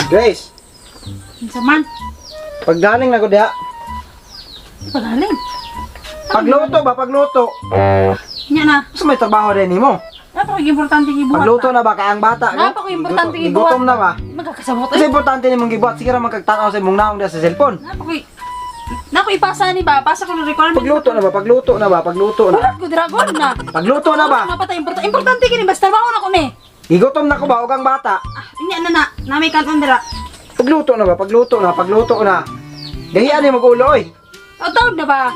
Grace, Unsa man? Paggaling na ko diha. Pagaling. Pagluto ba, pagluto. Nya na. Gusto may trabaho rin nimo. Napaka importante gibuhat. Pagluto na ba kay ang bata? Napaka importante gibuhat. Gutom na ba? Magkakasabot Kasi eh. importante nimong gibuhat sige ra man kag tan-aw sa imong naong diha sa cellphone. Napaka Nako ipasa ni ba? Pasa ko ng requirement. Pagluto na ba? Pagluto na ba? Pagluto na. Ulat ko dragon na. Pagluto na ba? Napatay importante. Importante kini basta trabaho na ko ni. Gigutom na ko ba og ang bata? Ah, inya na na. Namay kanon dira. Pagluto na ba? Pagluto na, pagluto na. Gahian ni mag-ulo oy. O taon na ba?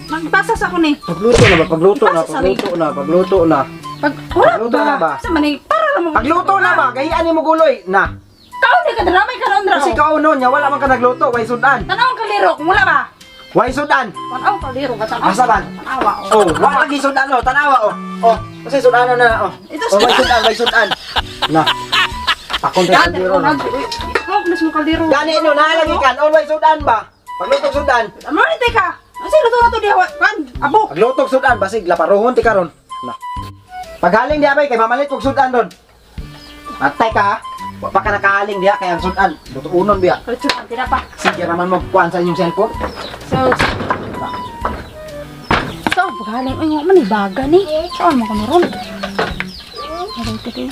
Magpasa sa ko ni. Pagluto na ba? Pagluto na, Ipasa sa rin. pagluto na, pagluto na. Pag wala Pagluto ba? na ba? Sa man para lang mo. Pagluto na ba? Gahian ni mag-ulo oy. Na. Kaon na ka dira may kanon dira. Kasi kaunon niya wala man ka nagluto, way sudan. Tanaw ang kaliro kung wala ba? Way sudan. Tanaw ang kaliro ka tanaw. Asa man? Tanawa. Oh, wala lagi sudan oh, tanawa oh. Oh, kasi sudan na na oh. Ito Oh, way sudan, way sudan. Na. Akong Yan, kaldero na. Huwag na sa kaldero. Gani no, naalagi kan, on way sudan ba? Paglutog sudan. Ano ni teka? Ang sino to na to diha? Kan, abo. Paglutog sudan basig laparohon ti karon. Na. Paghaling diha bay kay mamalit kog sudan ron. Matay ka ha. Wa pa ka nakahaling diha kay ang sudan. Lutuunon biya. Kalutsuan, tira pa. Sige raman magkuan sa inyong cellphone. So, so, paghaling, ay, man, baga ni. Saan mo kami ron? Aray, titi.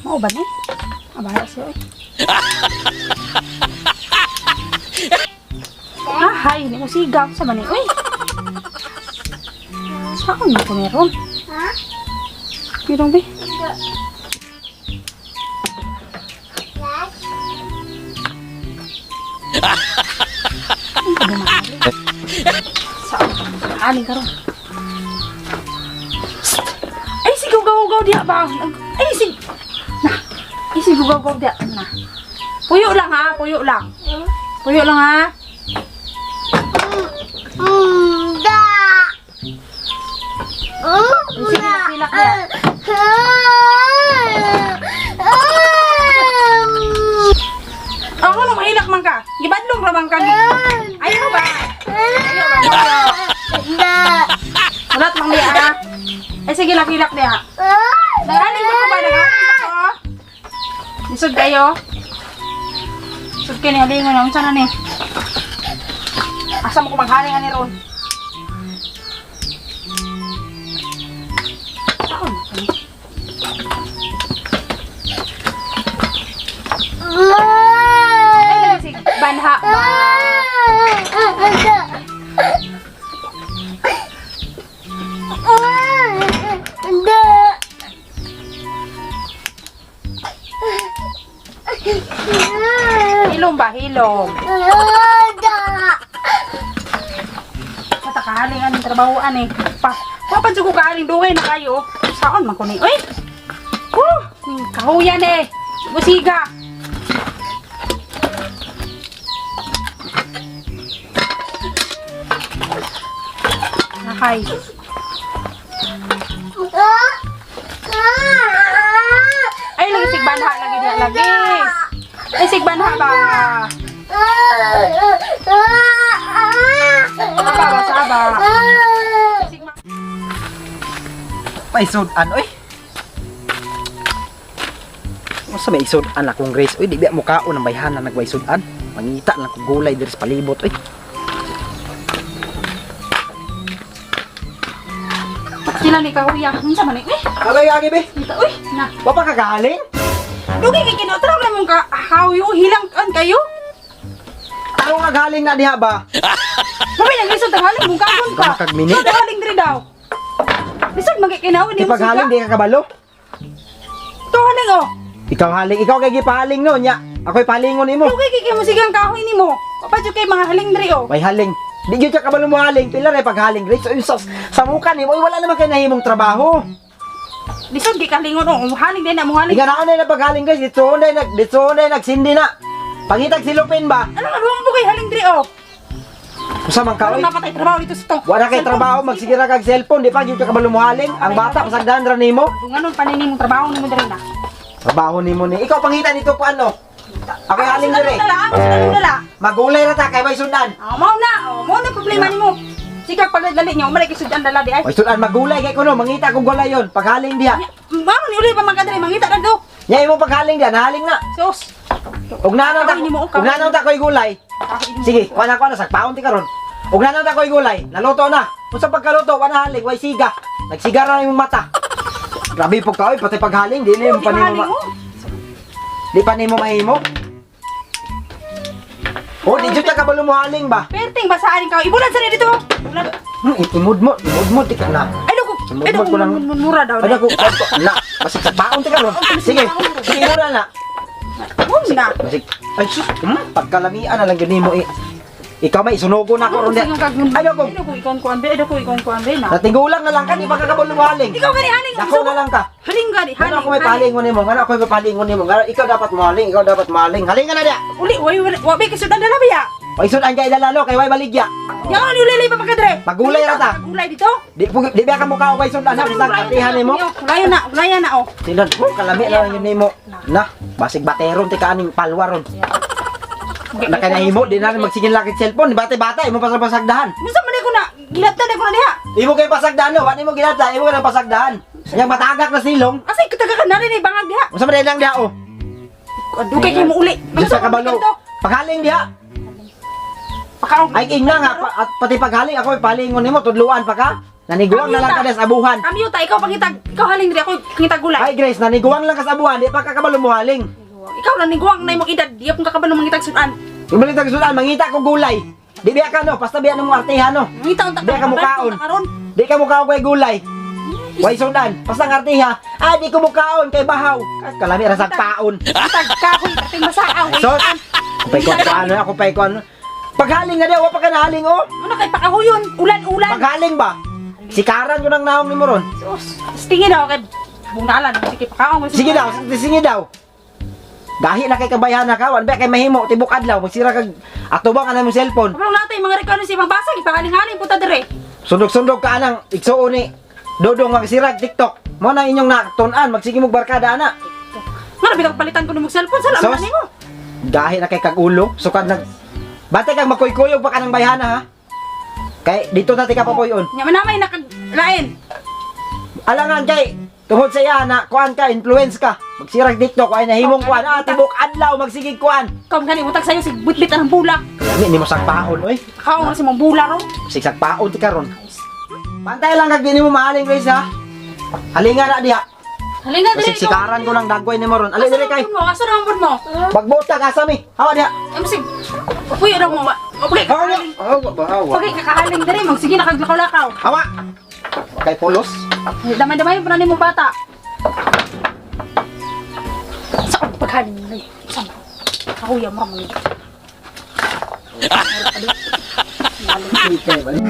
Mao ba ni? Abala siya, oy. Ah, hay, hindi ko sigaw. Sa man ni, oy. Saan mo kami ron? Ha? Pirong, be. Saan? Aling ka ron. Ay, sigaw gaw gaw diya ba? Ay, sig... Na. Ay, sigaw gaw gaw diya. Na. Puyo lang ha, puyo lang. Puyo lang ha. Da. Sige, pilak na. Ako nung mahilak man ka. Gibadlong ra man ka. Ayaw ba? Ayaw ba? Wala mang diya ha. Ay, sige, lak-hilak diya. Nagaling ba ko ba? Nagaling ba ko? Lisod kayo. Lisod kayo ni halingon na. Unsa na ni? Asa mo ko maghaling ani ron? Saan na kami? Ay, lagi si Banha ba? Hilom ba? Hilom. Sa kahaling anong trabahoan eh. Pa, papansin ko kahaling dugay na kayo. Saan man ko ni? Uy! Huh! Ning kahuyan eh. Busiga. Nakay. Ay, lagi sigbanha lagi diha lagi. Ay, sigbanha ba? Saba ba, saba. Sigma. May sudan oy. Unsa may sudan akong Grace oy, di biya mo kaon ang bayhana nagway sudan. Mangita lang kog gulay diri sa palibot oy. Sila ni kahuya. Unsa man ni? Uy, Abay agi be. kita uy. Na. Wa pa ka kahaling? Dugay kay kinutraw na mong ka hawi o hilang kan kayo. Tarong naghaling na diha ba? Mami nang lisod ang haling mong kagon ka. Kamakagmini. Lisod ang haling diri daw. Lisod magkikinaw Di ni mo paghaling di ka kabalo. To haling oh. Ikaw haling, ikaw kay gipahaling no nya. Ako'y pahalingon nimo. Dugay kay mo sigang kahoy nimo. Papadyo kay mga haling diri oh. May haling. Di gyud ka kabalo mo haling, pila ra paghaling Grace. Oy, sa muka nimo, oy, wala naman kay nahimong trabaho. Lisod kay kalingon oh. Haling din na mo haling. Ikaw na na paghaling Grace, dito na nag dito na nagsindi na. Pangitag silupin ba? Ano nga mo kay haling diri oh. Usa man ka Ano oy. napatay trabaho dito sa to. Wala kay trabaho, magsigira kag cellphone, di pa gyud ka kabalo mo haling. Ang bata pasagdan ra nimo. Dunganon pa nini mong trabaho nimo diri na. Trabaho nimo ni. Ikaw pangita dito po ano. Ako'y haling Ang diri. dala, ang sundan dala. Magulay ra ta kay may sundan. Oh, mao na, oh, mao na problema nimo. Sige pagdali niya, umalay kay sudan dala di ay. May sudan magulay kay kuno, mangita kog gulay yon. Paghaling diha. Mao ni uli pa man kadiri mangita na do. Nya imo paghaling diyan, haling na. Sus. Ug nanon ta, Kahoy nimo, ug nanon ta koy gulay. Kahoy nimo. Sige, kuha na kuha na sagpaon ti karon. Ug nanon ta koy gulay, naluto na. Unsa pagkaluto, wala haling, way siga. Nagsiga ra na imong mata. Grabe po ka oy, pati paghaling di nimo Di pa nimo haling, oh. di pa nimo mahimo. Oh, di jud ka kabalo mo haling ba? Perting basaan ka. Ibulan sa dito. Bulan. Imod mo ti ka na. Ay dako. Ay dako Imod ko lang. mura daw. Ay dako, na, basig sagpaon ti karon. Sige, sige mura na. Hum na. Basig. Ay sus, pagkalamian na lang gyud nimo eh. Ikaw may isunugo na ko ron di. Ay dako. Ay dako ikaw kuan be, ay dako ikaw kuan be na. Natigulang na lang ka, di pa ka kabalo mo haling. Ikaw gani haling. Dako na lang ka. Haling gani, Ngano haling. ako may palingon nimo? Ngano ako may palingon nimo? Ngano ikaw dapat mohaling, ikaw dapat mohaling. Halingan na diya. Uli, way wa be kisudan dala biya. Oy sudan kay ilalalo kay way baligya. Yang ano ulay pa pagkadre. Magulay ra ta. Magulay dito. Di ba ka mukha way sudan ha basta atihan nimo. Ulayan na, ulayan na oh. Sinan, oh, kalami na lang yun nimo. Na, basig bateron ti kaaning palwa ron. Na kay nahimo di na rin magsigin lakit cellphone, bate-bata imo pa sa pasagdahan. Musa man ko na, gilatan ko na diha. Imo kay pasagdahan no, wala imo gilata, imo ka ng pasagdahan. Yang matagak na silong. Asa kitaga ka na rin eh, bangag diha. Unsa man lang diha oh. Dugay kay mo uli. Diyos sa kabalo. Paghaling diha. Pakaong. Ay ingna nga pa, at pati paghaling ako may palingon nimo tudluan pa ka. Naniguang na lang ka sa abuhan. Kami ta ikaw pangitag, ikaw haling diri ako pangitag gulay. Ay Grace, naniguang lang ka sa abuhan, di pa ka kabalo mohaling. Ikaw na niguang na imong edad, di ka kabalo mangitag sudan. Ibalik tag sudan, mangita ko gulay. Di biya ka no, basta biya nimo artihan no. Mangita unta Di ka mukaon. Di ka mukaon kay gulay. Way sudan, basta ang artiha. Ah, di ko mukaon kay bahaw. Kalami ra sa paon. Tag kahoy perting masaaw. So, kupay ko ano, ako pay ko ano. Paghaling na di, wa pa ka nahaling oh. Ano kay pakahuyon, ulan-ulan. Paghaling ba? Sikaran ko ng naong nimo ron. Sus, tingin ako kay bungalan, sige pakaon. Sige daw, sige daw. Gahi na kay kabayhana ka, wan ba kay mahimo tibok adlaw magsira kag atubang ka na imong cellphone. Kabalo natin mga rekano si mabasa ipahaling-haling punta dire. Sundog-sundog ka anang igsuon ni Dodong magsirag TikTok. Mo na inyong nakatun-an, magsige mog barkada ana. Nga bitaw palitan ko ng cellphone sa Sos. laman nimo. Gahi na kay kag ulo, sukad nag Bate kag makuykuyog pa ka ng bayhana ha. Kay dito na ti ka papuyon. Nya man namay nakaglain. Alangan kay tungod sa iya na kuan ka influence ka. Magsirag TikTok ay nahimong kuan ah tibok adlaw magsigig kuan. Kaum gani utag sayo sig butbit ang bula. Lami nimo sagpaon oy. Kaon na si mong bula ron. Sigsagpaon ti karon. Pantay lang kag di nimo maaling guys ha. Halinga na diha. Halinga dire. Siksikaran ko lang dagway nimo ron. Ali diri kay. Mo, asa naman mo? Pagbuta ka sa mi. Hawa diha. Ay sig. Uy, daw mo. Okay, Hawa. kakahaling. Hawa ba hawa. Okay, kakahaling dire magsige na kaglakaw-lakaw. Hawa. Kay pulos. Damay-damay pa na nimo bata. Sa paghaling ni. Sa kahuya mo mo. Okay, balik.